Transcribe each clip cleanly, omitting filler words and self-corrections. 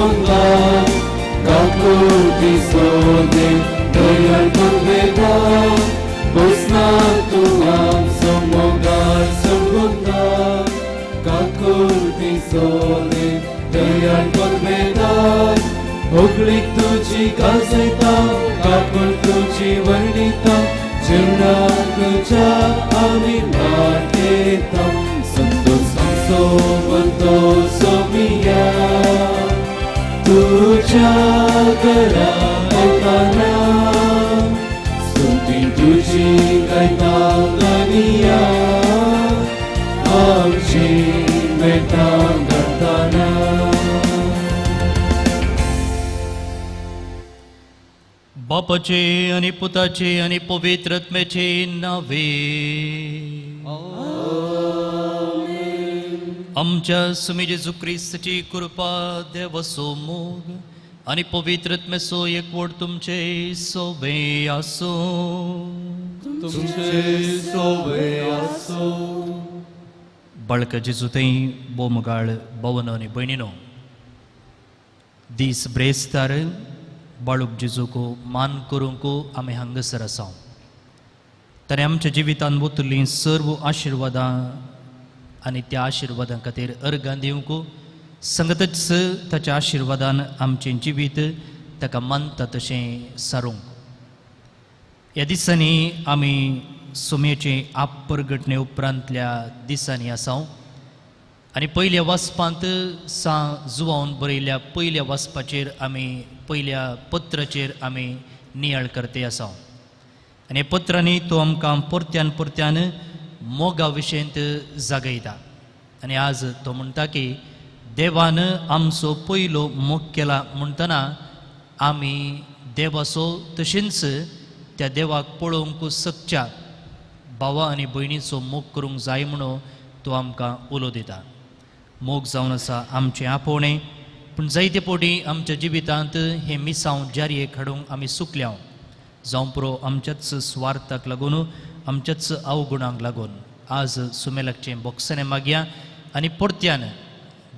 संबोधना काकुळटी सोदे दयाळ पदवेदार बसना तूं आमचो मोगाळ संबोधना काकुळटी सोदे दयाळ पदवेदार होगळीक तुजी गाजयता काकूळ तुजी वर्णिता जिवनां तुज्या आमी मागयता संतोष आमचो वतो सोमिया तुज्या घरा येताना स्तुती तुजी गायता धनिया आमची भेटां घडताना. बापाचे आनी पुताचे आनी पवित्र आत्म्याचे नावे आमच्या सुमी जेजू क्रिस्ताची कृपा देवाचो मोग आनी पवित्र आत्म्याचो एकवट तुमचे सोबे आसूं. तुमचे सोबे आसूं. बाळका जेजू थंय बोमगाळ भवनो आनी भयणीनो दीस ब्रेस्तार बाळूक जेजूक मान करूंक आमी हांगासर आसा. ताणें आमच्या जिवितांत वतलीं सर्व आशिर्वादां आनी त्या आशिर्वादां खातीर अर्गां दिवंक संगतच ताच्या आशिर्वादान आमचें जिवीत ताका मानता तशें सारूंक. ह्या दिसांनी आमी सुमयेचे आपरगटणे उपरांतल्या दिसांनी आसा आनी पयल्या वाचपांत सां जुवावन बरयल्ल्या पयल्या वाचपाचेर आमी पयल्या पत्राचेर आमी नियाळ करते आसा. आनी पत्रांनी तो आमकां परत्यान परत्यान मोगा विशयंत जागयता आनी आज तो म्हणटा की देवान आमचो पयलो मोग केला म्हणटना आमी देवाचो तशेंच त्या देवाक पळोवंक सकच्या भावा आनी भयणीचो मोग करूंक जाय म्हणून तो आमकां उलो दिता. मोग जावन आसा आमचें आपोवणें पूण जायते फावटी आमच्या जिवितांत हें मिसांव जारयेक हाडूंक आमी चुकल्या जावं पुरो आमच्याच स्वार्थाक लागून आमच्याच अवगुणांक लागून. आज सुमेलाकचें बोक्सणें मागया आनी परत्यान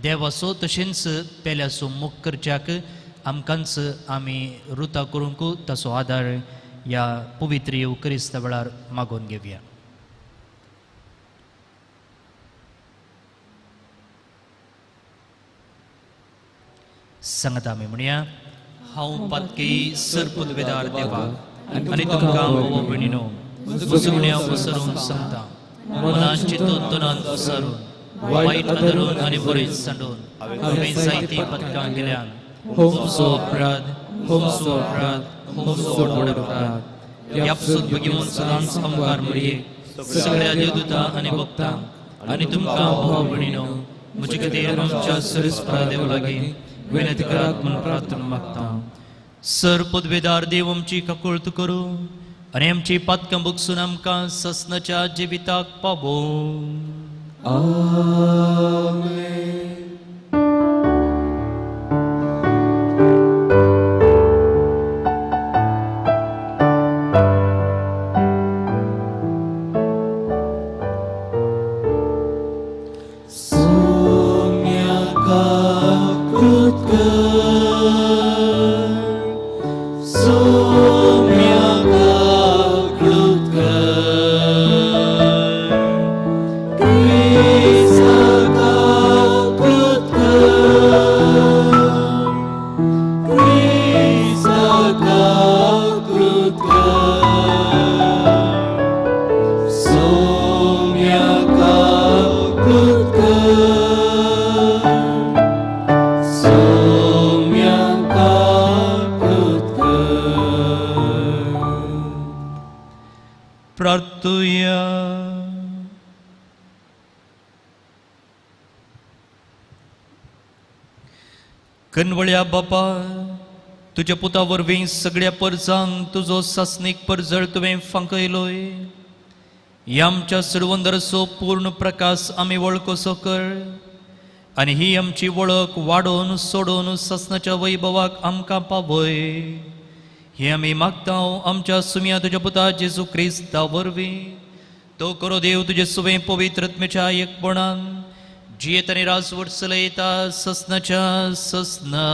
देवाचो तशेंच पेल्याचो मोग करच्याक आमकांच आमी रुता करूंक ताचो आदार ह्या पवित्र येवक्रिस्ता वेळार मागोवन घेवया. सांगता आमी म्हणया हांव पातकी सरपुदवेदार देवा आनी तुमकां भाव भयणीनो सुगण्या पसरून सांगता मनान चिंतून तनान पसरून वायट आदरून आनी बरें सांडून हांवें जायतीं पदकां केल्यान. होमसो अपराध होमसो अपराध होमसो व्हड अपराध. ह्या भगिवन सदांच अमकार मरये सगळ्या देवदूता आनी भक्तांक आनी तुमकां भाव भयणीनो म्हजे खातीर आमच्या सरस्परा देव लागीं विनंती करात म्हूण प्रार्थना मागता. सर पदवेदार देव आमची काकुळट करूं आनी आमची पातकां भोगसून आमकां ससनाच्या जिविताक पावोवं. आमेन. कनवळ्या बापा तुज्या पुता वरवीं सगळ्या परजांक तुजो सासणीक परजळ तुवें फांकयलोय. ह्या आमच्या सरवंदरचो पूर्ण प्रकाश आमी वळखसो कर आनी ही आमची वळख वाडोवन सोडोवन सासणाच्या वैभवाक आमकां पावय. हें आमी मागता आमच्या सुमया तुज्या पुता जेजू क्रिस्ता वरवीं. तो करो देव तुजे सुवें पवित्र आत्म्याच्या एकपणान जियेत आनी राजवट चलयता ससनाच्या ससना.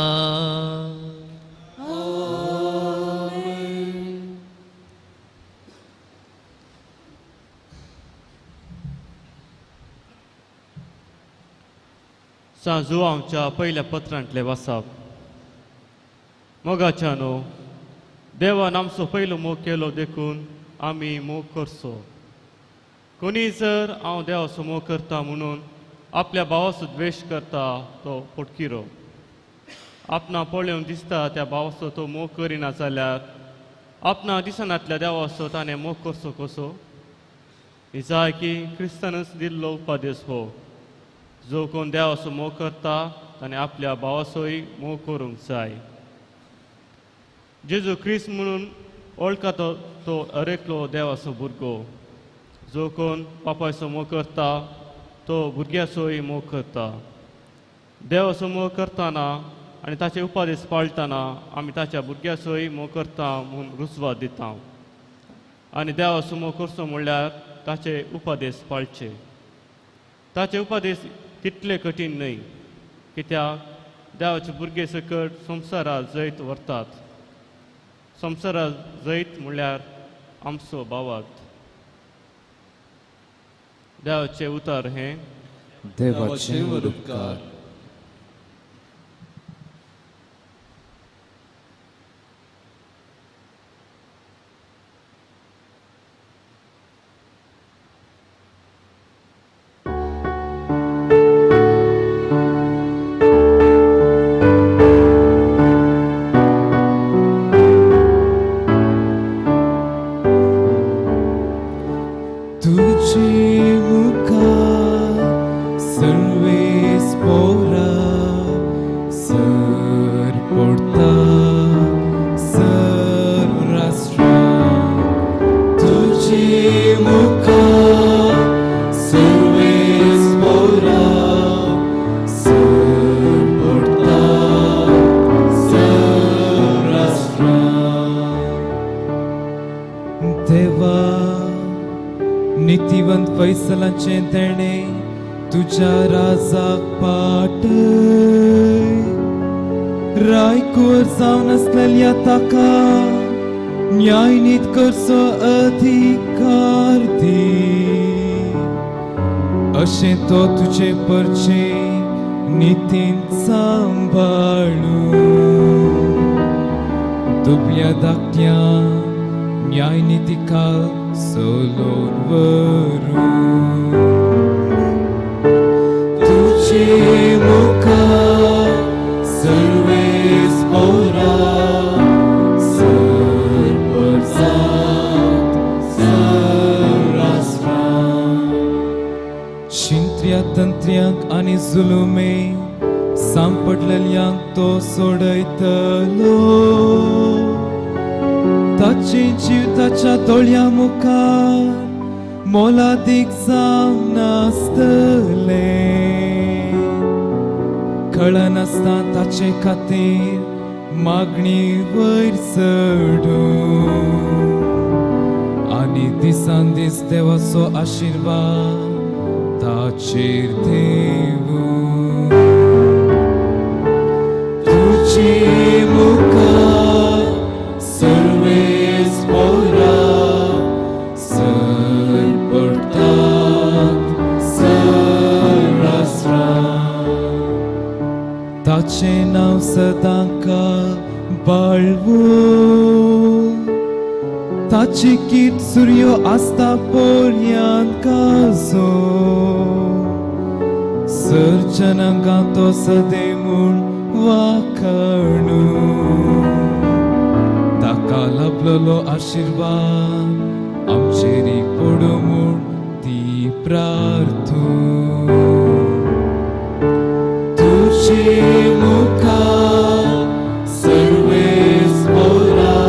सांजुआंवच्या पयल्या पत्रांतले वासाप. मोगाच्या न्हू, देवान आमचो पयलो मोग केलो देखून आमी मोग करचो. कोणी जर हांव देवाचो मोग करता म्हणून आपल्या भावाचो द्वेश करता तो पोटकिरो. आपणा पळोवन दिसता त्या भावाचो तो मोग करिना जाल्यार आपणा दिसनातल्या देवाचो ताणें मोग करचो कसो? जाय की क्रिस्तानच दिल्लो उपदेश हो, जो कोण देवाचो मोग करता ताणें आपल्या भावाचोय मोग करूंक जाय. जेजू क्रिस्त म्हणून वळखता तो अरेकलो देवाचो भुरगो. जो कोण बापायचो मोग करता तो भुरग्याचोय मोग करता. देवाचो मोग करतना आनी ताचे उपदेश पाळटना आमी ताच्या भुरग्याचोय मोग करता म्हूण रुजवात दिता. आनी देवाचो मोग करचो म्हणल्यार ताचे उपदेश पाळचे. ताचे उपदेश तितले कठीण न्हय, कित्याक देवाचे भुरगे सकट संवसारात जैत व्हरतात. संवसारात जैत म्हणल्यार आमचो भावार्थ. देवाचें उतर हें देवाचे उपकार. तेणे तुझ्या राजाक पाटय रायकूर जावन आसलेल्या ताका न्यायनीत करचो अधिकार दी. अशें तो तुजे परचे नितीन सांबाळू दुबल्या धाकट्या न्यायनितिकाल सोलोवन व्हरू. तुझे मुखार सर्वेस पोरा सर राष्ट्रां. शिंत्र्या तंत्र्यांक आनी जुलुमे सांपडलेल्यांक तो सोडयतलो. ताचे जीव ताच्या दोळ्या मुखार मोलादीक जावन आसतले. कळनासता ताचे खातीर मागणी वयर चडूं आनी दिसान दीस देवाचो आशिर्वाद ताचेर देवूं. तुझे मुखार सर्वेस पोरा सर पडतात सर राष्ट्रां. ताचें नांव सदांकाळ बाळवूं. ताची कीर्त सुर्यो आसता पर्यांत गाजो. सर जनांगां तो सदे म्हूण वाखाणू. ताका लाभलेलो आशिर्वाद आमचेर पडूं म्हूण ती प्रार्थू. तुझे मुखार सर्वेस पोरा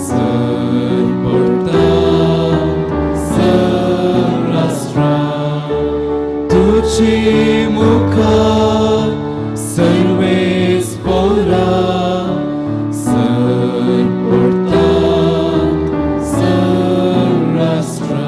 सर पडतात सर राष्ट्रां. तुझे मुखार सर्वेस पोरा सर पडतात सर राष्ट्रां.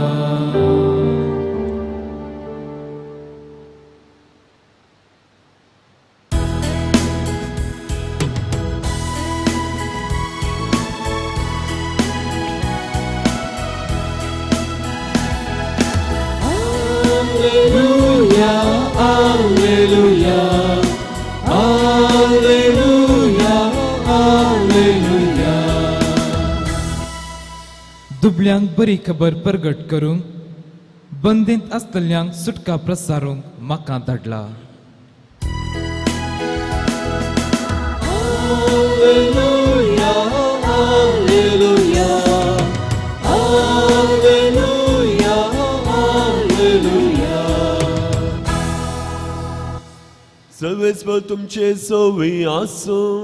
Alleluia, alleluia, alleluia, alleluia. दुबल्यांक बरी खबर प्रगट करूंक, बंदींत आसतल्यांक सुटका प्रसारूंक म्हाका धाडला. Alleluia, alleluia, alleluia, alleluia. सर्वेस्पर तुमचे सवे आसूं.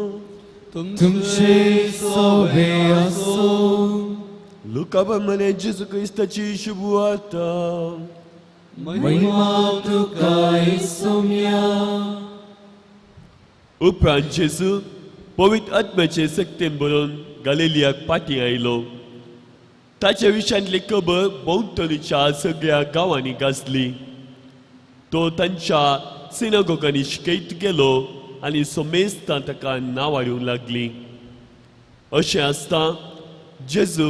तुमचे सोवे आसूं. लुका प्रमाणे जेजू क्रिस्ताची शुभवार्ता. महिमा तुका येसुम्या. उपरांत जेजू पवित्र आत्म्याचे सक्तेन बरोवन गालिलियाक फाटीं आयलो. ताच्या विशयांतली खबर भोंवतणीच्या सगळ्या गांवांनी गाजली. तो तांच्या सिनागोगांनी शिकयत गेलो आनी समेस्तां ताका नांवां लागली. अशें आसता जेजू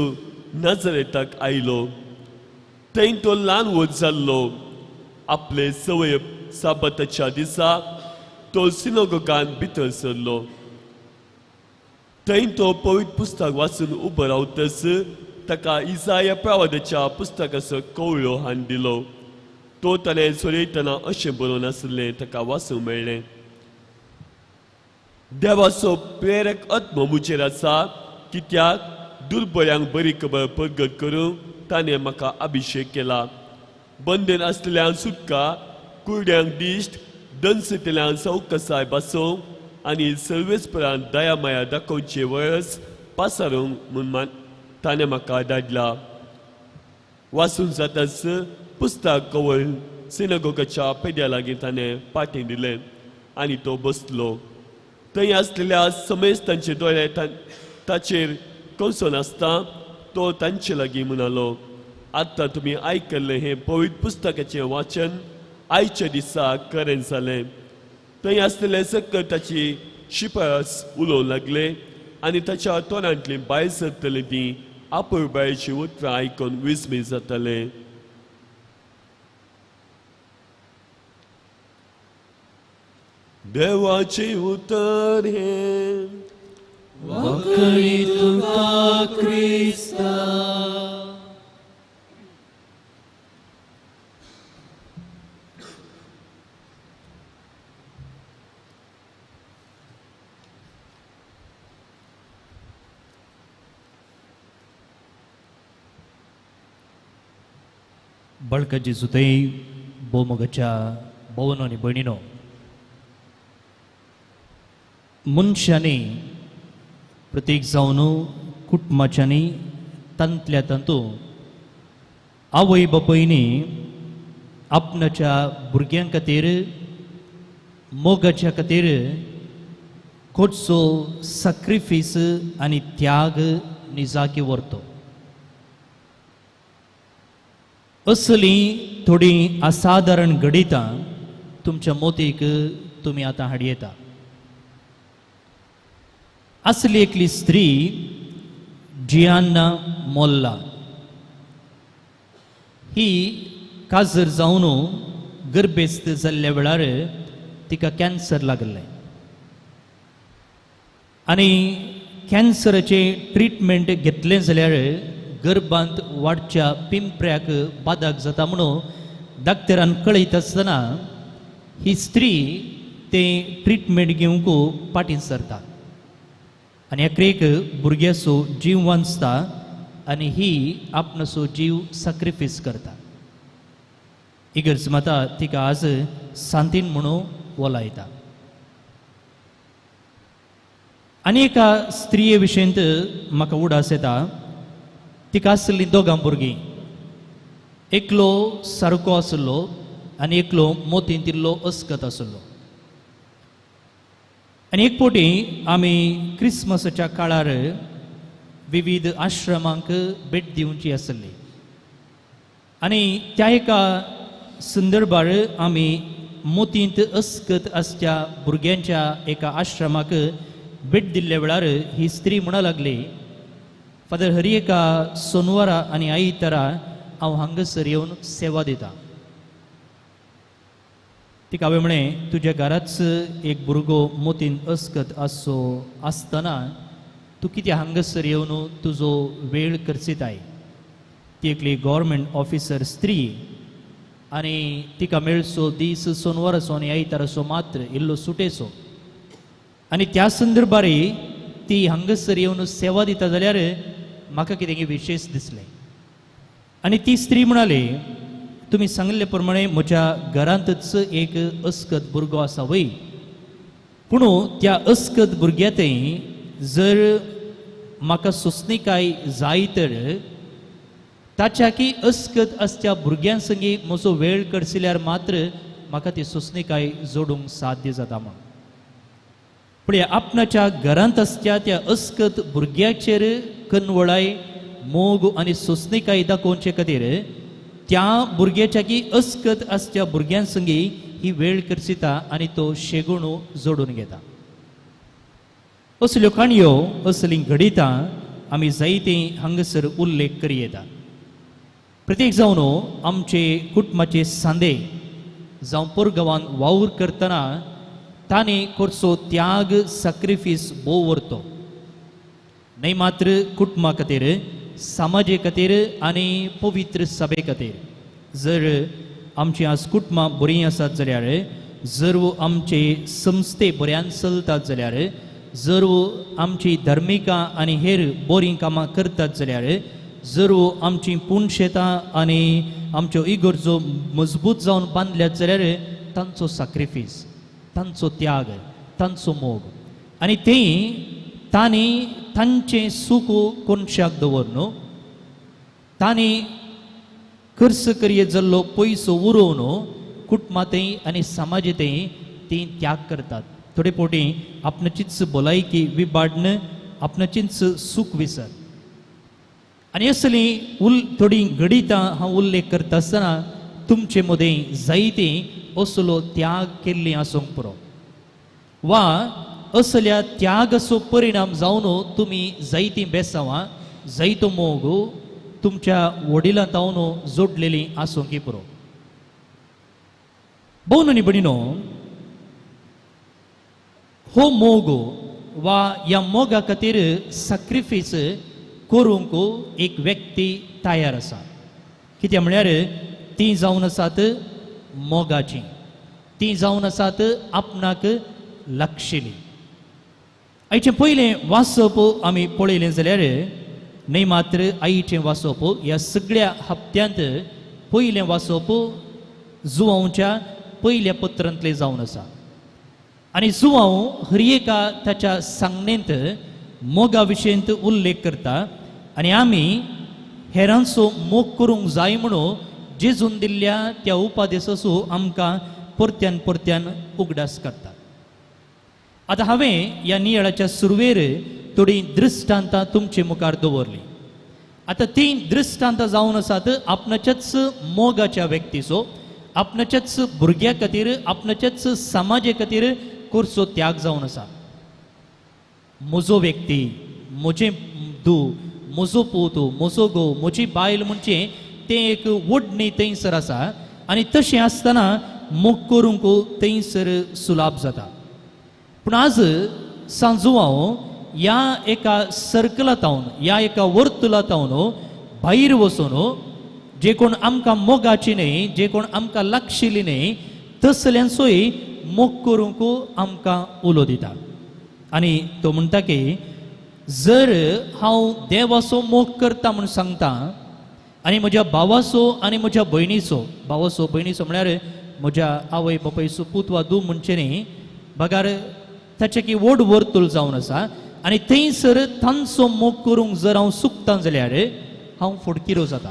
नाजरेताक आयलो. थंय तो ल्हान व्हड जाल्लो. आपले सवय साबाताच्या दिसा तो सिनागोगान भितर सरलो. थंय तो पवित्र पुस्तक वाचून उबो रावतच ताका इजाया प्रवादाच्या पुस्तकाचो कवळो हान दिलो. तो ताणें सोडयतना अशें बरोवन आशिल्लें ताका वाचूंक मेळ्ळें. देवाचो प्रेरक आत्मो म्हजेर आसा, कित्याक दुर्बळ्यांक बरी खबर प्रगट करूंक ताणें म्हाका अभिशेक केला. बंदन आसतल्यांक सुटका, कुरड्यांक दिश्ट, दनसतल्यांक सवकसाय बसोवंक आनी सर्वेस्परान दया माया दाखोवचे वरस पासारूंक म्हूण ताणें म्हाका धाडला. वाचून जाताच पुस्तक कवळ सिनागोगाच्या पेद्या लागीं ताणें पाटी दिलें आनी तो बसलो. थंय आसलेल्या समेस्तांचे दोळे ताचेर कंसो नासता तो तांचे लागीं म्हणालो, आतां तुमी आयकल्लें हें पवित्र पुस्तकाचें वाचन आयच्या दिसा खरें जालें. थंय आसलेले सकल ताची शिपायस उलोवंक लागले आनी ताच्या तोंडांतली भायर सरतली ती आपुरबायेची उतरां आयकून विस्मीत जाताले. देवाचें उतर हें. वाकळी तुका क्रिस्ता. बळकाची सुतय भोवमोगाच्या भोवनो आनी भयणीनो, मनशांनी प्रत्येक जावन कुटुंबाच्यांनी तांतल्या तातूंत आवय बापायनी आपणाच्या भुरग्यां खातीर मोगाच्या खातीर खोटसो सॅक्रिफीस आनी त्याग निजाकी व्हरतो. असली थोडी असाधारण घडितां तुमच्या मोतीक तुमी आतां हाडयेता. असली एकली स्त्री जियान्ना मोल्ला ही काजर जावन गर्भेस्त जाल्ल्या वेळार तिका कॅन्सर लागलें आनी कॅन्सराचें ट्रिटमेंट घेतलें जाल्यार गर्भांत वाडच्या पिंपऱ्याक बादक जाता म्हणून डॉक्टरान कळयत आसतना ही स्त्री ते ट्रिटमेंट घेवंक फाटीं सरता आनी अखेरेक भुरग्याचो जीव वांचता आनी ही आपणाचो जीव सॅक्रिफायस करता. इगर्ज माता तिका आज सांतीन म्हणून वोलायता. आनी एका स्त्रिये विशयंत म्हाका उडास येता. तिका आसलीं दोगां भुरगीं, एकलो सारको आसलो आनी एकलो मोतींत इल्लो अस्कत आसलो. आनी एक फावटी आमी क्रिसमसाच्या काळार विविध आश्रमांक भेट दिवची आसली आनी त्या एका संदर्भार आमी मोतींत अस्कत आसच्या भुरग्यांच्या एका आश्रमाक भेट दिल्ल्या वेळार ही स्त्री म्हणा लागली, फादर हर एका सोनवारा आनी आयतारा हांव हांगासर येवन सेवा दिता. तिका हांवें म्हळें, तुज्या घराच एक भुरगो मोतीन अस्कत आसचो आसतना तूं कितें हांगासर येवन तुजो वेळ खर्चिताय. ती एकली गव्हर्मेंट ऑफिसर स्त्री आनी तिका मेळचो दीस सोनवाराचो आनी आयताराचो मात्र इल्लो सुटेचो, आनी त्या संदर्भार ती हांगासर येवन सेवा दिता जाल्यार म्हाका कितें विशेश दिसलें. आनी ती स्त्री म्हणाली, तुमी सांगिल्ले प्रमाणे म्हज्या घरांतच एक अस्कत भुरगो आसा वय, पूण त्या अस्कत भुरग्यांतय जर म्हाका सोंसणीकाय जाय तर ताच्या की अस्कत आसच्या भुरग्यां संगी म्हजो वेळ करसिल्यार मात्र म्हाका ती सोंसणीकाय जोडूंक साध्य जाता म्हूण. पूण आपणाच्या घरांत आसच्या त्या अस्कत भुरग्याचेर कनवळाय, मोग आनी सोंसणीकाय दाखोवचे खातीर त्या भुरग्याच्या की अस्कत आसच्या भुरग्यां संगी ही वेळ करसिता आनी तो शेगुणू जोडून घेता. असल्यो काणयो, असलीं घडितां आमी जायतीं हांगासर उल्लेख करी येता. प्रत्येक जावन आमचे कुटुंबाचे सांदे जावं पोरगांवान वावर करतना तांणी करचो त्याग, सॅक्रिफीस भोव व्हरतो, न्हय मात्र कुटुंबा खातीर, समाजे खातीर आनी पवित्र सभे खातीर. जर आमची आज कुटुंबां बरीं आसात जाल्यार, जर आमचे संस्थे बऱ्यान चलतात जाल्यार, जर आमची धर्मिकां आनी हेर बरीं कामां करतात जाल्यार, जर आमची पुणशेतां आनी आमच्यो इगर्जो मजबूत जावन बांदल्यात जाल्यार तांचो सॅक्रिफीस, तांचो त्याग, तांचो मोग आनी तें तांणी तांचें सूख कोनशाक दवर न्हू, तांणी खर्च करयेत जाल्लो पयसो उरोवन कुटुंबांतय आनी समाजांतय तीं त्याग करतात. थोडे फावटी आपणाचीच भलायकी विबाडन आपणाचीच सूख विसर. आनी असलीं थोडीं घडितां हांव उल्लेख करता आसतना तुमचे मदें जायतीं असलो त्याग केल्लीं आसूंक पुरो, वा असल्या त्यागाचो परिणाम जावन तुमी जायतीं बेसांवां, जायतो मोग तुमच्या वडिलां तावन जोडलेलीं आसूंक पुरो. भोवन आनी भयणीनो, हो मोग वा ह्या मोगा खातीर सॅक्रिफीस करूंक एक व्यक्ती तयार आसा. कित्याक म्हळ्यार ती जावन आसात मोगाची, ती जावन आसात आपणाक लागशिली. आयचें पयलें वाचप आमी पळयलें जाल्यार न्हय मात्र आईचें वाचप, ह्या सगळ्या हप्त्यांत पयलें वाचप जुवांवच्या पयल्या पत्रांतलें जावन आसा. आनी जुवांव हर एका ताच्या सांगणेंत मोगा विशयंत उल्लेख करता आनी आमी हेरांचो मोग करूंक जाय म्हणून जेजून दिल्ल्या त्या उपादेसाचो आमकां परत्यान परत्यान उगडास करता. आतां हांवें ह्या नियाळाच्या सुरवेर थोडीं दृश्टांतां तुमचे मुखार दवरलीं. आतां तीं दृश्टांतां जावन आसात आपणाच्याच मोगाच्या व्यक्तीचो, आपणाच्याच भुरग्या खातीर, आपणाच्याच समाजे खातीर करचो त्याग जावन आसा. म्हजो व्यक्ती, म्हजें धूव, म्हजो पूत, म्हजो घोव, म्हजी बायल म्हणचे तें एक ओडणी थंयसर आसा आनी तशें आसतना मोग करूंक थंयसर सुलाभ जाता. पूण आज सांजुवांव ह्या एका सर्कलांत, ह्या एका वर्तुलांत भायर वचून जे कोण आमकां मोगाची न्हय, जे कोण आमकां लागशिल्ली न्हय, तसल्यांचोय मोग करूंक आमकां उलो दिता. आनी तो म्हणटा की जर हांव देवाचो मोग करता म्हूण सांगता आनी म्हज्या भावाचो आनी म्हज्या भयणीचो, भावाचो भयणीचो म्हळ्यार म्हज्या आवय बापायचो पूत वा धूव म्हणचें न्ही, बगार ताचें की व्हड वर्तूल जावन आसा आनी थंयसर तांचो मोग करूंक जर हांव चुकता जाल्यार हांव फडकिरो जाता.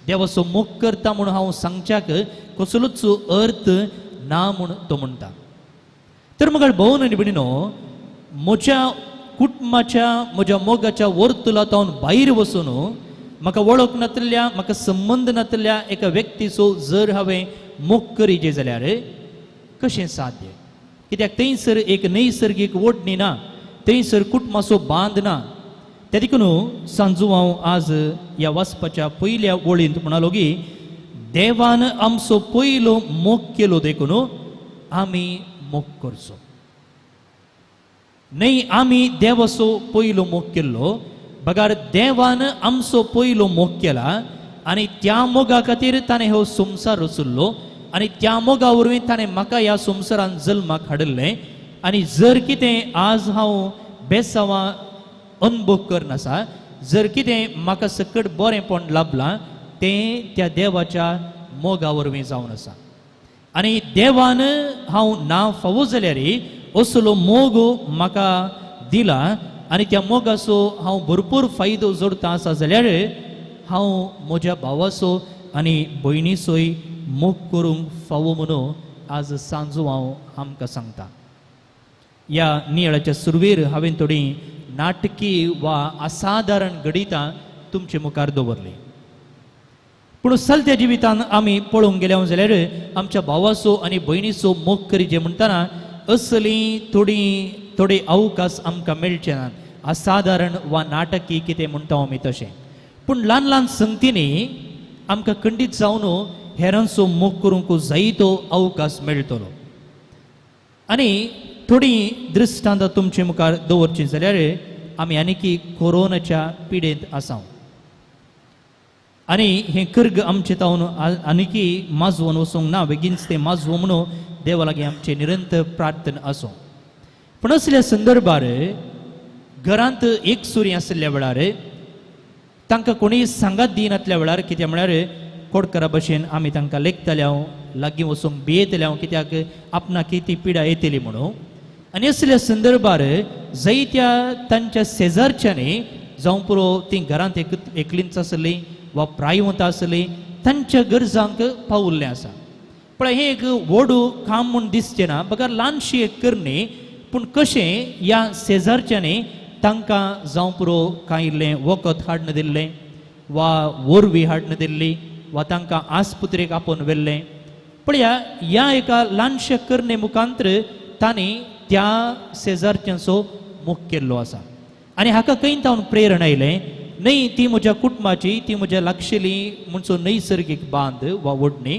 देवाचो मोग करता म्हूण हांव सांगच्याक कसलोच अर्थ ना म्हूण तो म्हणटा. तर म्हाका भोवन आनी भयणीनो, म्हज्या कुटुंबाच्या म्हज्या मोगाच्या वर्तुलांत भायर वचून म्हाका वळख नातिल्ल्या, म्हाका संबंद नातिल्ल्या एका व्यक्तीचो जर हांवें मोग करीजे जाल्यार कशें साध्य? कित्याक थंयसर एक नैसर्गीक ओडणी ना, थंयसर कुटुंबाचो बांद ना. त्या देखून सांजू हांव आज ह्या वाचपाच्या पयल्या वळींत म्हणालो की देवान आमचो पयलो मोग केलो देखून आमी मोग करचो. न्हय आमी देवाचो पयलो मोग केल्लो, बगार देवान आमचो पयलो मोग केला आनी त्या मोगा खातीर ताणें हो संवसार रचल्लो आनी त्या मोगा वरवीं ताणें म्हाका ह्या संवसारान जल्माक हाडिल्लें. आनी जर कितें आज हांव बेसांवां अनुभव करनासा, जर कितें म्हाका सकट बरेंपण लाभलां तें त्या देवाच्या मोगा वरवीं जावन आसा. आनी देवान हांव ना फावो जाल्यार असलो मोग म्हाका दिला आनी त्या मोगाचो हांव भरपूर फायदो जोडटा आसा जाल्यार हांव म्हज्या भावाचो आनी भयणीचोय मोग करूंक फावो म्हणून आज सांजू हांव आमकां सांगता. ह्या नियाळाच्या सुरवेर हांवें थोडीं नाटकी वा असाधारण घडितां तुमचे मुखार दवरलीं. पूण सलत्या जिवितान आमी पळोवंक गेल्या जाल्यार आमच्या भावाचो आनी भयणीचो मोग करीजे म्हणटना असली थोडी थोडे अवकाश आमकां मेळचे नात, असाधारण वा नाटकी कितें म्हणटा आमी तशें. पूण ल्हान ल्हान संगतींनी आमकां खंडीत जावन हेरांचो मोग करूंक जायतो अवकाश मेळटलो. आनी थोडीं दृश्टांतां तुमचे मुखार दवरचीं जाल्यार आमी आनीकी कोरोनाच्या पिडेंत आसा आनी हें कर्ग आमचे तावन आनीकी माजवोन वचूंक ना, बेगीनच तें माजवो म्हणून देवा लागीं आमचें निरंतर प्रार्थना आसूं. पूण असल्या संदर्भार घरांत एक सुरी आशिल्ल्या वेळार तांकां कोणीय सांगात दिनातल्या वेळार कितें म्हळ्यार कोडकरा भशेन आमी तांकां लेखतले हांव, लागीं वचूंक भियेतले हांव, कित्याक आपणाक ती पिडा येतली म्हणून. आनी असल्या संदर्भार जायत्या तांच्या शेजारच्यांनी जावं पुरो तीं घरांत एकलींच आसलीं वा प्रायवंत आसलीं तांच्या गरजांक पावल्लें आसा. पळय हें एक व्हड काम म्हूण दिसचें ना, बगर ल्हानशी एक करणी, पूण कशें ह्या शेजारच्यांनी तांकां जावं पुरो कांय इल्लें वखद हाडून दिल्लें वा वरवी हाडून दिल्ली वा तांकां आस्पत्रेक आपोवन व्हेल्लें. पळया ह्या एका ल्हानशा करणे मुखांतर तांणी त्या शेजारच्यांचो मोग केल्लो आसा. आनी हाका खंय तावन प्रेरणा आयलें न्हय ती म्हज्या कुटुंबाची, ती म्हज्या लागशिली म्हणचो नैसर्गीक बांद वा ओडणी,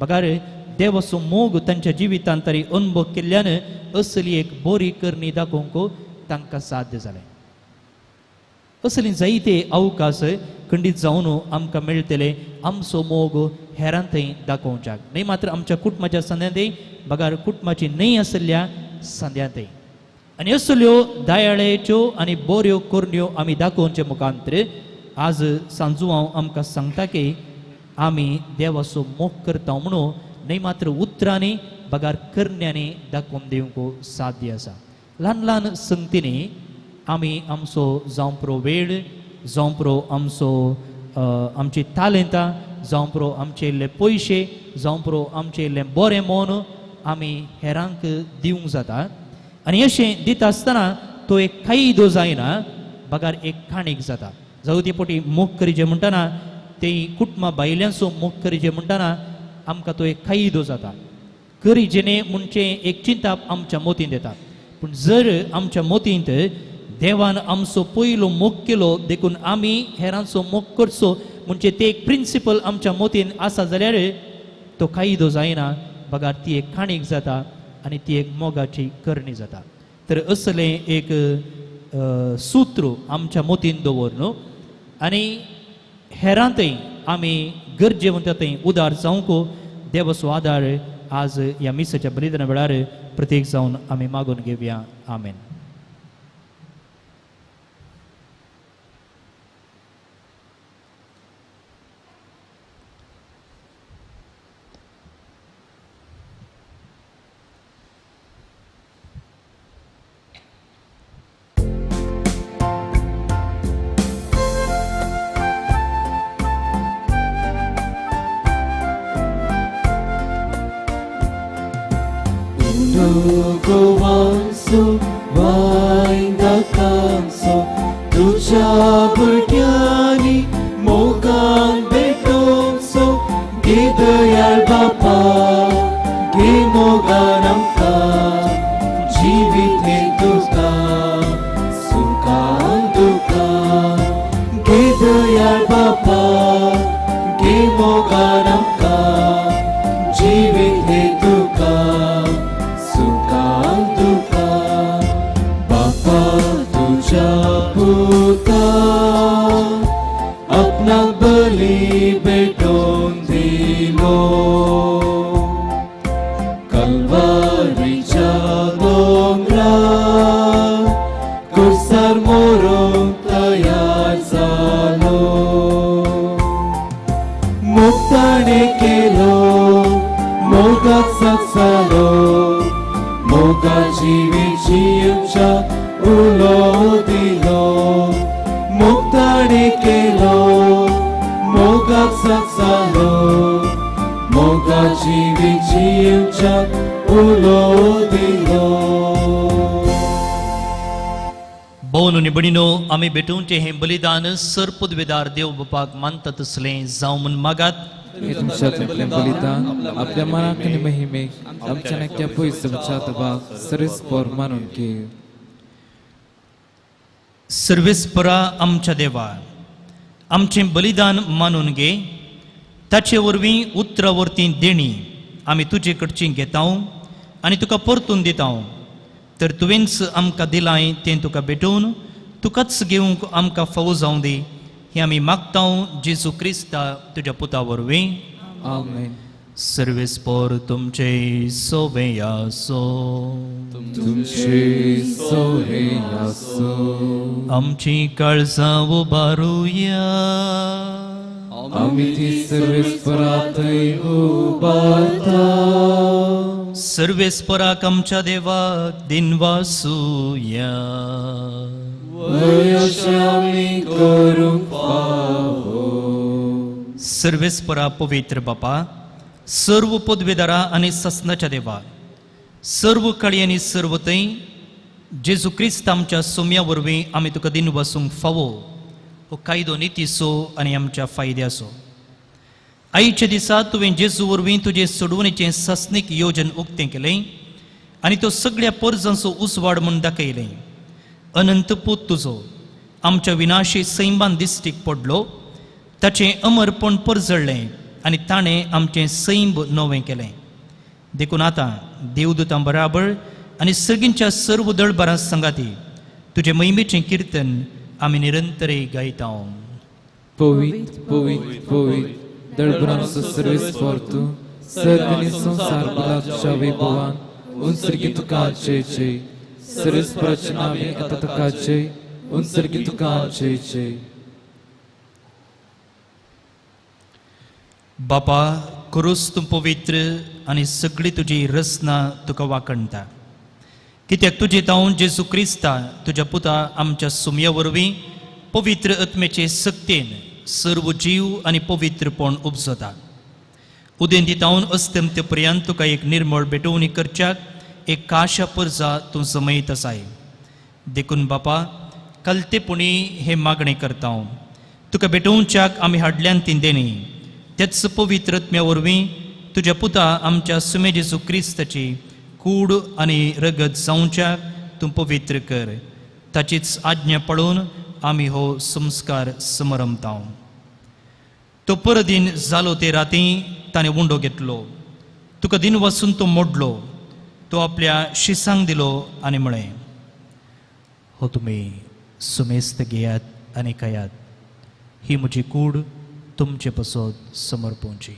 बगार देवाचो मोग तांच्या जिवितांत तरी अनुभव केल्ल्यान असली एक बरी करणी दाखोवंक तांकां साध्य जालें. असली जायते अवकाश खंडीत जावन आमकां मेळटले आमचो मोग हेरांतय दाखोवच्याक, न्हय मात्र आमच्या कुटुंबाच्या संद्यांतय बगार कुटुंबाची न्हय आशिल्ल्या संद्यांतय. आनी असल्यो दयाळेच्यो आनी बऱ्यो करण्यो आमी दाखोवचे मुखांतर आज सांजू हांव आमकां सांगता की आमी देवाचो मोग करता म्हणून न्हय मात्र उतरांनी बगार करण्यांनी दाखोवन दिवंक साध्य आसा. ल्हान ल्हान संगतींनी आमी आमचो जावं पुरो वेळ, जावं पुरो आमचो आमची तालेंतां, जावं पुरो आमचे इल्ले पयशे, जावं पुरो आमचें इल्लें बरें मन आमी हेरांक दिवंक जाता. आनी अशें दिता आसतना तो एक कायदो जायना बगार एक काणीक जाता. जावं ते पोटी मोग करीचे म्हणटना ते कुटुंबा बायल्यांचो मोग करीचे म्हणटना आमकां तो एक कायदो जाता. करीचे न्ही म्हणचें एक चिंताप आमच्या मोतींत येता. पूण जर आमच्या मोतींत देवान आमचो पयलो मोग केलो देखून आमी हेरांचो मोग करचो म्हणजे ते एक प्रिंसिपल आमच्या मोतीन आसा जाल्यार तो कायदो जायना बगार ती एक काणीक जाता आनी ती एक मोगाची करणी जाता. तर असलें एक सूत्र आमच्या मोतीन दवर न्हू आनी हेरांतय आमी गरजेवंत थंय उदार जावंक देवाचो आदार आज ह्या मिसाच्या बलिदाना वेळार प्रत्येक जावन आमी मागून घेवया. आमेन. Gowanso, waindakanso, tuja burgyani, mogan betonso, gidayal bapa, ge moganamka, jivite tuka, sukan duka, gidayal bapa, ge moganamka. आमकां जिवीत हे तुका सुखान दुखान बापा तुज्या पुता आपणाक बली भेटोवन दिलो कलवारीच्या दोंगरार कुर्सार मोरूंक तयार जालो मुक्ताणे केलो मोगाक साक्षालो मोगा जिवीत जिवच्या उलो दिलो मुक्ताणे केलो मोगाक साक्षालो मोगा जिवीत जिवच्या उलो दिलो. भोवन आनी भयणीनो आमी भेटोवचें हें बलिदान सर पदवेदार देव बापाक मानता तसलें जावं म्हूण मागात. हे तुमच्या आपलें बलिदान आपल्या मनाक आनी महिमेक आमच्या नाक्या पयस तुमच्या सर्वेस्पर मानून घे. सर्वेस्परा आमच्या देवा आमचें बलिदान मानून घे ताचे वरवीं उतरा वरतीं देणी आमी तुजे कडची घेता आनी तुका परतून दिता तर तुवेंच आमकां दिलांय तें तुका भेटोवन तुकाच घेवंक आमकां फावो जावं दी हें आमी मागता जेजू क्रिस्ता तुज्या पुता वरवीं. आमेन. सर्वेस्पर तुमचे सोवे आसो. तुमचे सोवे आसो. आमची काळजां उबारुया. आमी ती सर्वेस्पराथंय उबारता. सर्वेस्पराक आमच्या देवाक दिनवासुया. वय अशें आमी करूंक फावो. सर्वेस्परा पवित्र बापा सर्व पदवेदारा आनी ससनाच्या देवा सर्व काळी आनी सर्व थंय जेजू क्रिस्त आमच्या सोम्या वरवीं आमी तुका दिनवासूंक फावो हो कायदो नितीचो आनी आमच्या फायद्याचो. आयच्या दिसा तुवें जेजू वरवीं तुजें सोडवणेचें सासणीक योजन उक्तें केलें आनी तो सगळ्या परजांचो उजवाड म्हूण दाखयलें. अनंत पूत तुजो आमच्या विनाशी सैमान दिश्टीक पडलो ताचें अमरपण परजळ्ळें आनी ताणें आमचें सैंब नवें केलें. देखून आतां देवदूतां बराबर आनी सर्गींच्या सर्व दळबारां सांगाती तुजें महिमेचें किर्तन आमी निरंतरे गायता. पवित्र पवित्र पवित्र दळबरांचो सर्वेस्पर तूं सर्ग आनी संवसार भरला तुज्या वैभवान. उंचर्गी तुका जय जय. सर्वेस्पराच्या नांवे आतां तुका जय. उंचर्गी तुका जय जय. बापा क्रूस तूं पवित्र आनी सगळी तुजी रचना तुका वाखणटा कित्याक तुजे तावन जेजू क्रिस्ता तुज्या पुता आमच्या सुमया वरवीं पवित्र आत्म्याचे सक्तेन सर्व जीव आनी पवित्रपण उपजता. उदेंती तावन अस्तंते पर्यंत तुका एक निर्मळ भेटवणी करच्याक एक काशा परजा तूं जमयत आसाय. देखून बापा कलतेपणी हे मागणें करता तुका भेटोवच्याक आमी हाडल्यान ती देणी तेच पवित्र आत्म्या वरवीं तुज्या पुता आमच्या सुमे जेजू क्रिस्ताची कूड आनी रगत जावच्याक तूं पवित्र कर. ताचीच आज्ञा पळोवन आमी हो संस्कार समरमता. तो परदीन जालो ते राती ताणें उंडो घेतलो तुका दिन वसून तो मोडलो तो आपल्या शिसांक दिलो आनी म्हळें हो तुमी सुमेस्त घेयात आनी खायात ही म्हजी कूड तुमचे पसत समर्पोवची.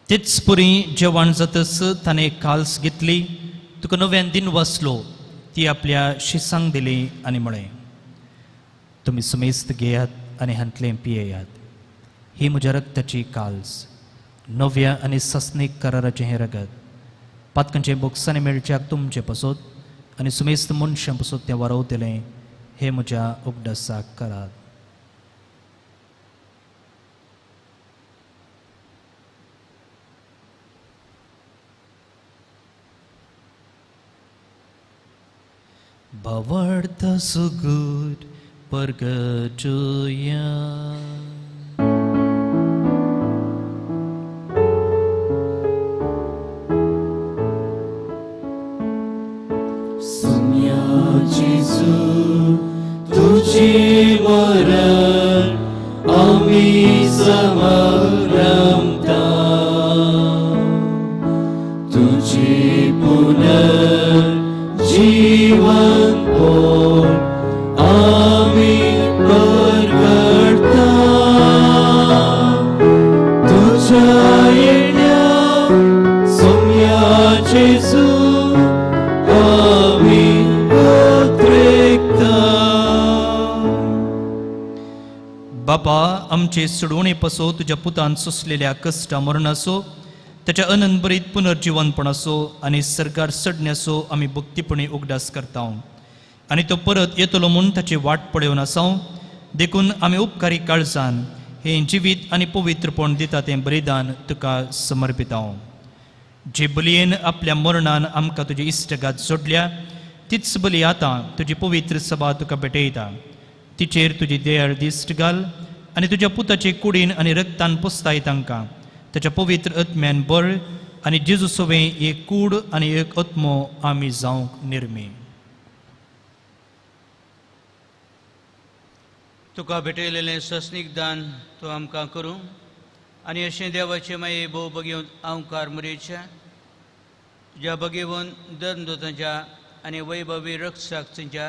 तेच पुरी जेवण जातच ताणें काल्स घेतली तुका नव्यान दिन वाचलो ती आपल्या शिसांक दिली आनी म्हळें तुमी सुमेस्त घेयात आनी हांतलें पियेयात ही म्हज्या रक्ताची काल्स नव्या आनी सासणीक कराराचें हें रगत पातकांचें बोक्सांनी मेळच्याक तुमचें पसत आनी सुमेस्त मनशां पसत तें वारवतलें हें म्हज्या उगडासाक करात. भावार्थ सुगूर परगटुया. जेजू तुझे मरण आमी समारंभता तुझे पुनर्जीवन पोर आमी परगडता तुझ्या येण्या सोम्या जेजू आमी उद्रेकता. बापा आमचे सुडवणे पसो तुज्या पुतान सोंसलेल्या कश्टा मरणाचो ताच्या अनंतभरीत पुनर्जिवनपणाचो आनी सरकार सडण्याचो आमी भक्तीपणी उगडास करता आनी तो परत येतलो म्हूण ताची वाट पळोवन आसा. देखून आमी उपकारी काळजान हें जिवीत आनी पवित्रपण दिता तें बलिदान तुका समर्पिता. जे बलयेन आपल्या मरणान आमकां तुजी इश्टगात जोडल्या तीच बली आतां तुजी पवित्र सभा तुका भेटयता. तिचेर तुजी दयाळ दिश्ट घाल आनी तुज्या पुताचे कुडीन आनी रक्तान पोसताय तांकां ताच्या पवित्र आत्म्यान बळ आनी जेजू सवें एक कूड आनी एक आत्मो आमी जावंक निर्मी. तुका भेटयलेलें सस्नीक दान तूं आमकां करूं आनी अशें देवाचें मागीर भोव बगेवन अंवकार मुरेच्या तुज्या बगेवन धर्मदूतांच्या आनी वैभवी रक्षाक्षींच्या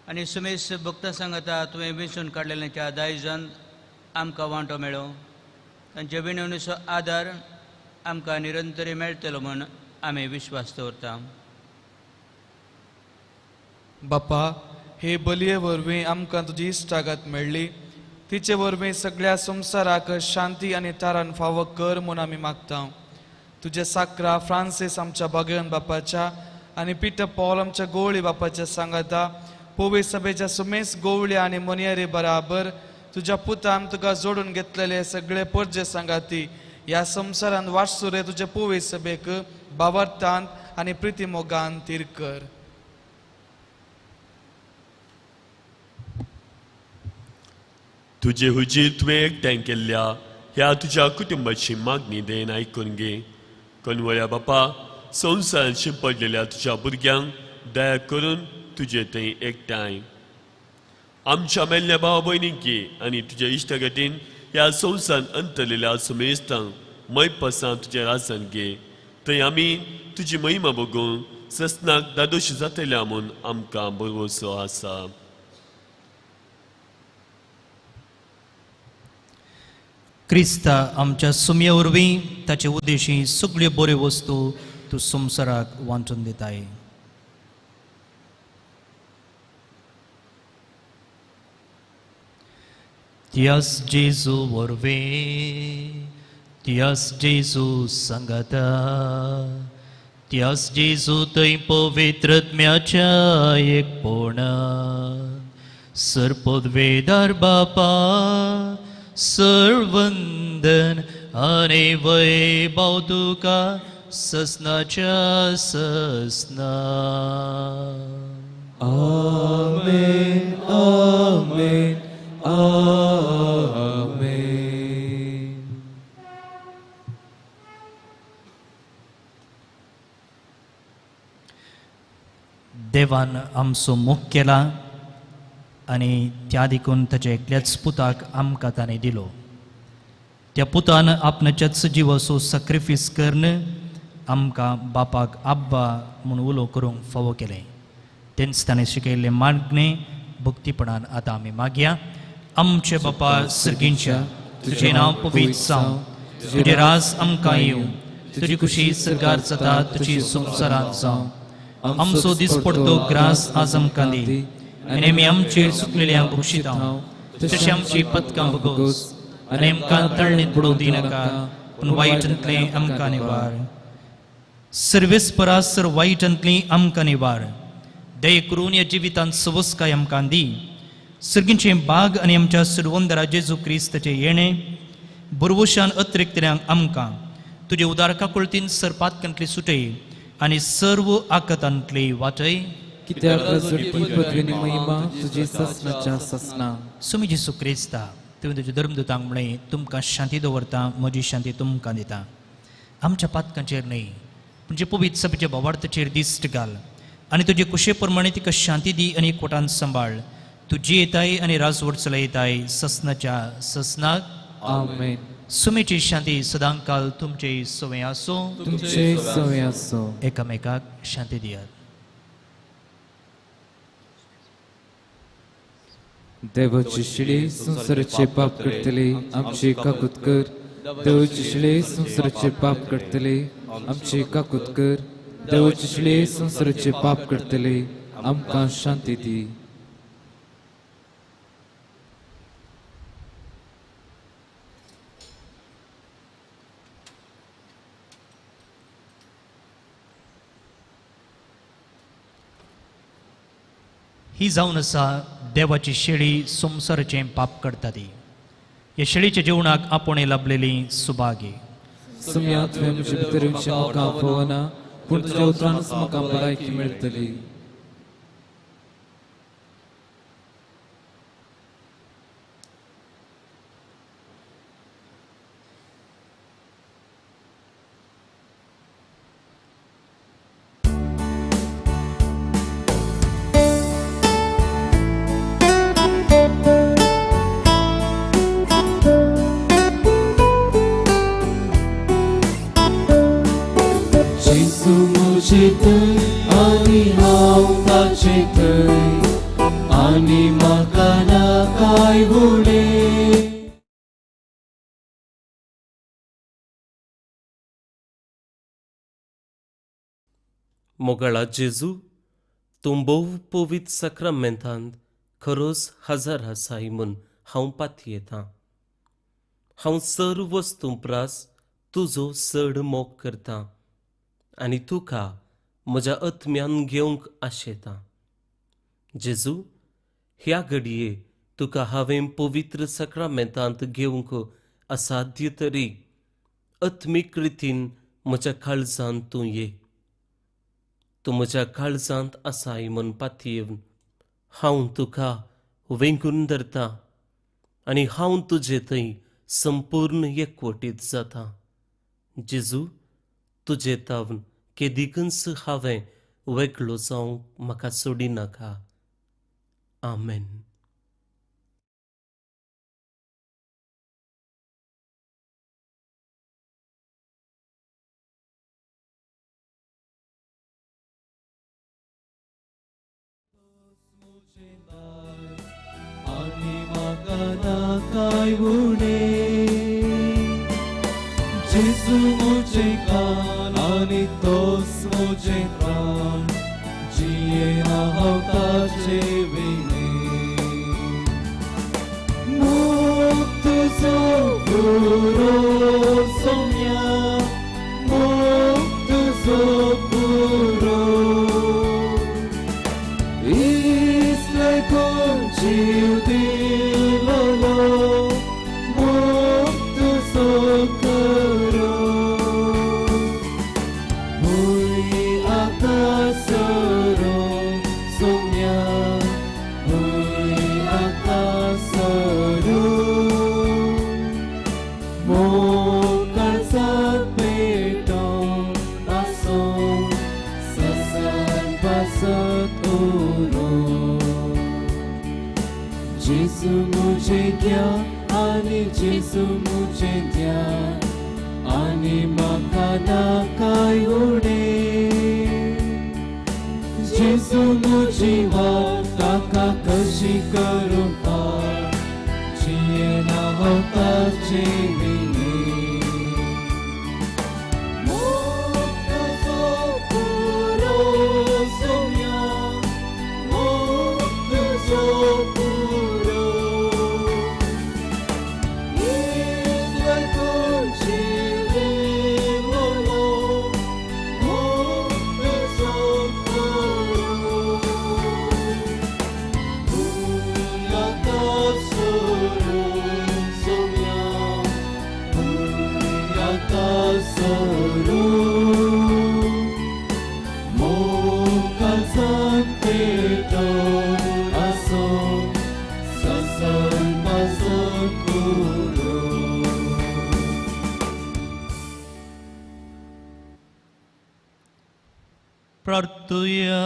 आनी सुमेस भक्तां सांगाता तुवें वेंचून काडलेल्यांच्या दायजान आमकां वांटो मेळो. तांच्या विनवणीचो आदार आमकां निरंतरी मेळटलो म्हूण आमी विश्वास दवरता. बापा हे बलये वरवीं आमकां तुजी इश्टागत मेळ्ळी तिचे वरवीं सगळ्या संवसाराक शांती आनी तारण फावो कर म्हूण आमी मागता. तुजे साकरा फ्रांसीस आमच्या बागेवन बापाच्या आनी पिटर पॉल आमच्या गोवळी बापाच्या सांगाता पोवे सभेच्या सुमेस गोवळी आनी मोनियरी बराबर तुज्या पुतान तुका जोडून घेतलेले सगळे परजे सांगाती ह्या संवसारान वाटसुरे तुजे पोवे सभेक बावरतान आनी प्रिती मोगान तीर कर. तुजे हुजीर तुवें एकठांय केल्ल्या ह्या तुज्या कुटुंबाची मागणी देन आयकून घे. कनवळ्या बापा संवसारान शिंपडलेल्या तुज्या भुरग्यांक दया करून तुजे थंय एकठांय आमच्या मेल्ल्या भाव भयणींक घे आनी तुज्या इश्टागतीन ह्या संवसारान अंतरलेल्या सुमेस्तांक मैपासां तुज्या राजान घे. थंय आमी तुजी महिमा बगून ससनाक दादोशी जातल्या म्हूण आमकां भरवसो आसा. क्रिस्ता आमच्या सुमये वरवीं ताचे उद्देशी सगळ्यो बऱ्यो वस्तू तूं संवसाराक वांटून दिताय. त्यास जेजू वरवीं त्यास जेजू सांगाता त्यास जेजू थंय पवित्रत्म्याच्या एकपणान सरपदवेदार बापा सर्वंदन आनी वैभव तुका ससनाच्या ससना. आमेन आमेन आमेन. देवान आमचो मोग केला आनी त्या देखून ताच्या एकल्याच पुताक आमकां ताणें दिलो. त्या पुतान आपणाच्याच जिवाचो सॅक्रिफायस करून आमकां बापाक आब्बा म्हूण उलो करूंक फावो केलें. तेंच ताणें शिकयल्लें मागणें भक्तीपणान आतां आमी मागया. आमचे बापा सर्गींच्या तुजें नांव पवित्र जावं, तुजें राज आमकां येवं, तुजी खुशी सरकार जाता तुजी संवसारांत जावं. आमचो दिसपडतो ग्रास आज आमकां दी आनी आमी आमचेर चुकलेल्यांक बक्षिता तशें आमची पदकां बगोस आनी आमकां तळणीत बुडोवं दिनाका पूण वायटांतलें आमकां निवार. सर्वेस्परा सर वायटांतली आमकां निवार. दये करून ह्या जिवितांत सवस्काय आमकां दी. सर्गींचे बाग आनी आमच्या सुरवंदरा जेजू क्रिस्ताचें येणें बरवशान अतिरिक्तल्यांक आमकां तुजे उदार काकुळतीन सरपातकांतली सुटय आनी सर्व आकतांतली वाटय. कित्याक झडटी पदवीनी महिमा तुजी ससनाच्या ससना. सुमी जेजू क्रिस्ता तुवें तुज्या धर्मदूतांक म्हळें तुमकां शांती दवरता म्हजी शांती तुमकां दिता. आमच्या पातकांचेर न्हय पूण जे पवित्र सभेच्या भावार्थाचेर दिश्ट घाल आनी तुजे कुशे प्रमाणे तिका शांती दी आनी एकवटान सांबाळ. तूं जियेताय आनी राजवट चलयताय ससनाच्या ससनाक. आमेन. सुमेची शांती सदांकाल तुमचे सवय आसूं. तुमचे सवय आसूं. एकामेकाक शांती दियात. देवाची शिळे संवसाराचे पाप करतले आमची काकूत कर. देवाची शिळे संवसाराचे पाप करतले आमची काकूत कर. देवाची शिळे संवसाराचे पाप करतले आमकां शांती दी. ही जावन आसा देवाची शेळी संवसाराचें पाप करता ती. ह्या शेळीच्या जेवणाक आपोवणें लाभलेली सुभागी. सुम्या तुवें म्हजे भितर येवचें म्हाका आपोवना, पूण तुज्या उतरानच म्हाका भलायकी मेळटली. आनी हांव ताचे थंय आनी म्हाका ना काय उणें. मोगाळा जेजू, तूं भोव पवित्र साक्रामेंतांत खरोच हजर आसाय म्हूण हांव पातयेतां. हांव सर्व वस्तूं प्रास तुजो चड मोग करतां आनी तुका म्हज्या आत्म्यान घेवंक आशेतां. जेजू, ह्या घडये तुका हांवें पवित्र साक्रामेंतांत घेवंक असाध्य तरी आत्मीक रितीन म्हज्या काळजांत तूं ये. तूं म्हज्या काळजांत आसाय म्हूण पातयेवन हांव तुका वेंगून धरतां आनी हांव तुजे थंय संपूर्ण एकवटीत जाता. जेजू, तुजे तावन केदिकूच हांवें वेगळो जावंक म्हाका सोडिनाका. आमेन. आनी म्हाका ना काय उणें. जेजू म्हजें कान आनी तोच म्हजें प्राण, जियेना हांव ताचे विणें. मोग तुजो पुरो सोम्या, मोग तुजो पुरो, इसलें कोण जीव दिलोलो, मोग तुजो करो. भूंय आकासरो सोम्या, भूंय आकासरो, मोग काळजांत पेटोवन आसूं, ससान पासत उरो. जेजू म्हजें ज्ञान आनी जेजू म्हजें ध्यान, आनी म्हाका ना काय उणें. जेजू म्हजी वाट ताका कशी करूं पार, जियेना हांव ताचे विणें. मोग तुजो पुरो सोम्या, मोग तुजो पुरो, इसलें कोण जीव दिलोलो, मोग तुजो करो. भूंय आकासरो सोम्या, प्रार्थुया.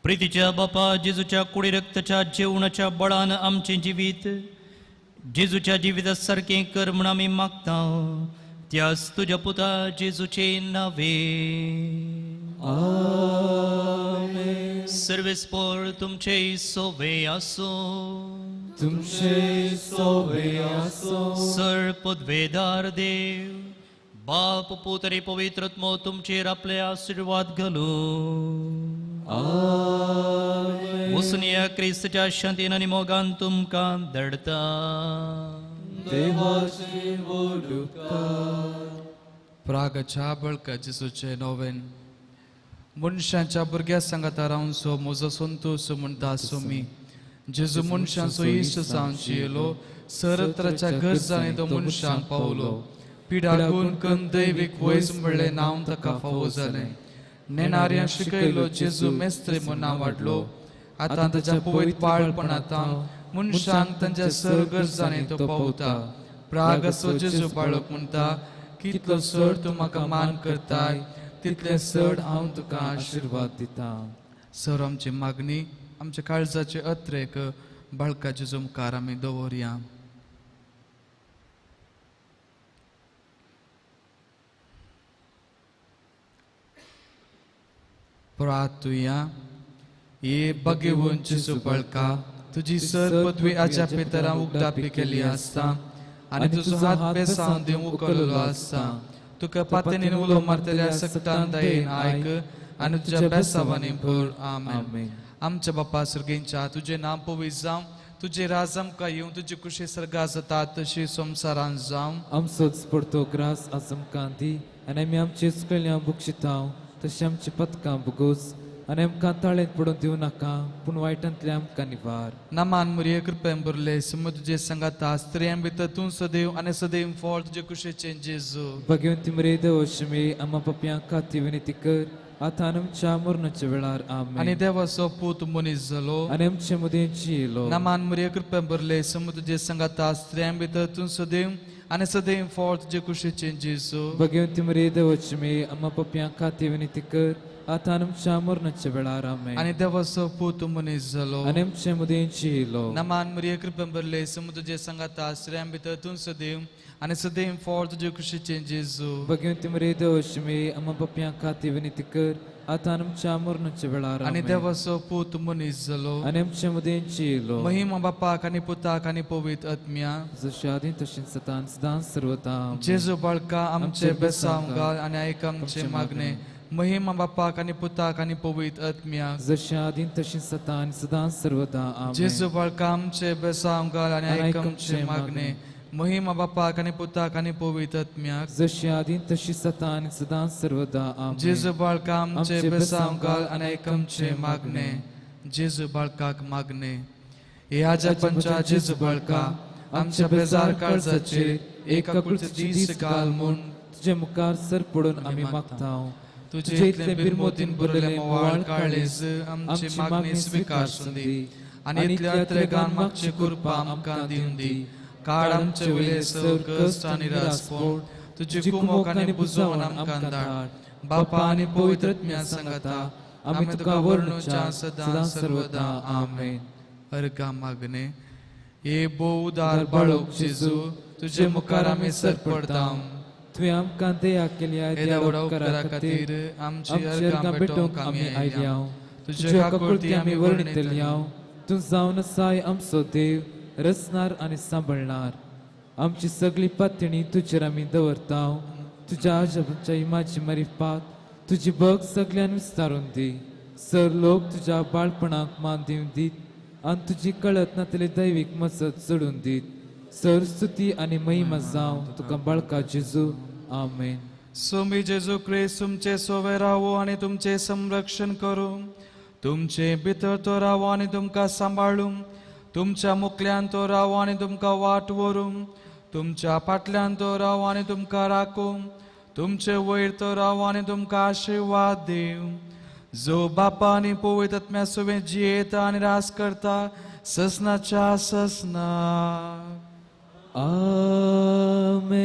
प्रितीच्या बापा, जेजूच्या कुडी रक्ताच्या जेवणाच्या बळान आमचें जिवीत जेजूच्या जिविता सारकें कर म्हूण आमी मागता, त्याच तुज्या पुता जेजूचे नावे. आमेन. सर्वेस्पोर तुमचे सोवे आसूं. तुमचे सोवे आसूं. सर पदवेदार देव बाप पूत आनी पवित्र आत्मो तुमचेर आपले आशिर्वाद घालूं. आमेन. वसुनिया क्रिस्तच्या शांतीन आनी मोगान तुमकां धाडटा. देवाचे व्हड उपकार. प्रागच्या बळका जेजूचे नोवेन. मनशांच्या भुरग्या सांगाता रावनसो म्हजो संतोश म्हणटा सोमी. जेजू मनशांचो इश्ट जावन जियेलो, सरत्राच्या गरजांनी तो मनशांक पावलो. पिडागून कन दैवीक वयज म्हणलें नांव ताका फावो जालें. नेणाऱ्यां शिकयलो जेजू मेस्त्री म्हूण नांव वाडलो. आतां ताच्या पवित्र बाळपणांत मनशांक तांच्या सर गरजांनी तो पावता. प्राग असो जेजू बाळक म्हणटा, कितलो चड तूं म्हाका मान करताय तितलें चड हांव तुका आशिर्वाद दिता. सर आमची मागणी आमच्या काळजाचे अत्रेक बाळका जेजू मुखार आमी दवरया. प्रार्थुया. हे बगेवन जेजू बाळका, तुजी सर पदवी आज्या पितरां उगडापी केली आसता आनी तुजो हात बेसावन दिवंक उखललो आसता. तुका पातेनीन उलो मारतल्या सकटान दयेन आयक आनी तुज्या बेसावांनी भर. आमेन. आमच्या बापा सर्गेंच्या, तुजें नांव पवित्र जावं, तुजें राज आमकां येवं, तुजी कुशी सर्गा जाता तशी संवसारान जावं. आमचोच पडतो ग्रास आज आमकां दी आनी आमी आमचे चुकयल्या बक्षितांव तशें आमची पदकां भोगोस आनी आमकां ताळेंत पडून दिवं नाका, पूण वायटांतलें आमकां निवार. नामान मुरये कृपेन भरले, समज तुजे सांगाता, स्त्रियां भितर तूं सदैव आनी सदैव फळ तुजे कुशेचें जेजू. भगवंती मरे देवशमी आमा पप्यां खातीर विनंती कर, आतां आमच्या मरणाच्या वेळार. आमेन. आनी देवाचो पूत मनीस जालो आनी आमचे मदीं जियेलो. नामान मुरये कृपेन भरले, समज तुजे सांगाता, स्त्रियां भितर तूं सदैव आनी सदैव फळ तुजे कुशेचें जेजू. भगवंती मरे देवशमी आमा पप्यां खातीर विनंती कर, आतां आमच्या मरणाच्या वेळार. आमेन. आनी देवाचो पूत मनीस जालो आनी आमचे मदीं जियेलो. नामान मुरये कृपेन भरले, समज तुजे सांगाता, स्त्रियां भितर तूं सदैव आनी सदैव फळ तुजे कुशीचें जेजू. भगवंती मरे देवशमी आमा पप्यां खातीर विनंती कर, आतां आमच्या मरणाच्या वेळार. आनी देवाचो पूत मनीस जालो आनी आमचे मदीं जियेलो. महिमा बापाक आनी पुताक आनी पवित्र आत्म्या, जशें आदीं तशें सदां सदां सर्वदा. जेजू बाळका आमचे बेसांव घाल आनी आयक आमचें मागणें. महिमा बापाक आनी पुताक आनी पवित्र आत्म्याक, जशें आदीं तशें सदां सदां सर्वदा. आमेन. जेजू बाळका आमचे बेसांव घाल आनी आयक आमचें मागणें. महिमा बापाक आनी पुताक आनी पवित्र आत्म्याक, जशें आदीं तशी सदां सदां सर्वदा. आमेन. जेजू बाळका आमचे बेसांव घाल आनी आयक आमचें मागणें. जेजू बाळकाक मागणें. हे आज्या पंचा जेजू बाळका, आमच्या बेजार काळजाचेर एक आकुळचे दीस घाल म्हूण तुजे मुखार सर पडून आमी मागता. तुजे इतलें बिरमोतीन भरलें मोवाळ काळीज आमची मागणी स्विकार सुंदी आनी इतल्या अत्रेगान मागची कृपा आमकां दिवन दी. काळ आमचे वयले सर कश्ट आनी रासपण तुजी कुमोक आनी बुजोवन आमकां धाड. बापा आनी पवित्र आत्म्या सांगाता आमी तुका वर्णुच्या सदां सर्वदा. आमेन. अर्घा मागणे. हे भोव उदार बाळक जेजू, तुजे मुखार आमी सर पडता. तुवें आमकां दया केल्या येद्या व्हडा उपकारा खातीर आमची अर्घां भेटोवंक आमी आयल्या. तुज्या काकुळटी आमी वर्णितल्या. तूं जावन आसाय आमचो देव, रचणार आनी सांबाळणार. आमची सगळी पातणी तुजेर आमी दवरता. तुज्या आजबाच्या इमाजी मारिफात तुजी बग सगळ्यान विस्तारून दी. सर लोक तुज्या बाळपणाक मान दिवन दीत आनी तुजी कळत नातली दैवीक मजत चडून दीत. सर स्तुती आनी महिमा जावं तुका बाळका जेजू. आमेन. सोमी जेजू क्रिस्त तुमचे सोवे रावो आनी तुमचें संरक्षण करूं. तुमचे भितर तो रावो आनी तुमकां सांबाळूं. तुमच्या मुखल्यान तो रावो आनी तुमकां वाट व्हरूं. तुमच्या फाटल्यान तो रावो आनी तुमकां राखूं. तुमचे वयर तो रावो आनी तुमकां आशिर्वाद दिवं. जो बापा आनी पवित्र आत्म्या सुवें जियेता आनी रास करता ससनाच्या ससना. आमेन.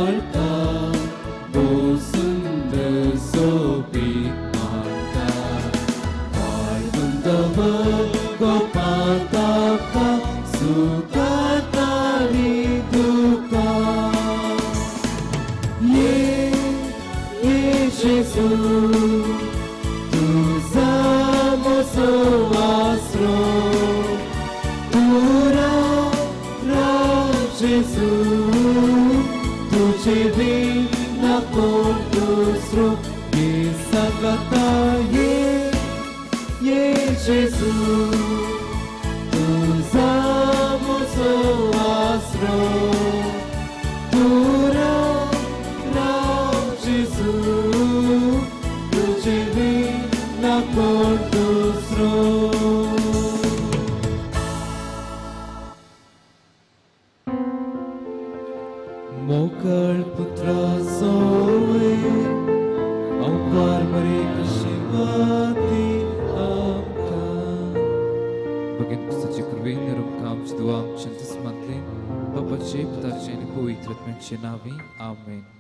काळका भोव सुंदर सोबीत मानता पाळून दवर गोपाताका सुखात आनी दुखात ये ये जेजू तुझा म्हजो आसरो तूं राव राव जेजू तुझे विना कोण दुसरो ये सांगता ये ये जेजू तुझा म्हजो आसरो तूं राव राव जेजू तुझे विना कोण दुसरो. मोकळ पुत्रा सोवे ओंकार मरे कशिवाती आमकां. बगेन कुसाची कृपेन निरमकां आमची दुआ आमच्या दुस्मांतले बापाचे पुताचे आनी पवित्र आत्म्याचे नांवी आमेन.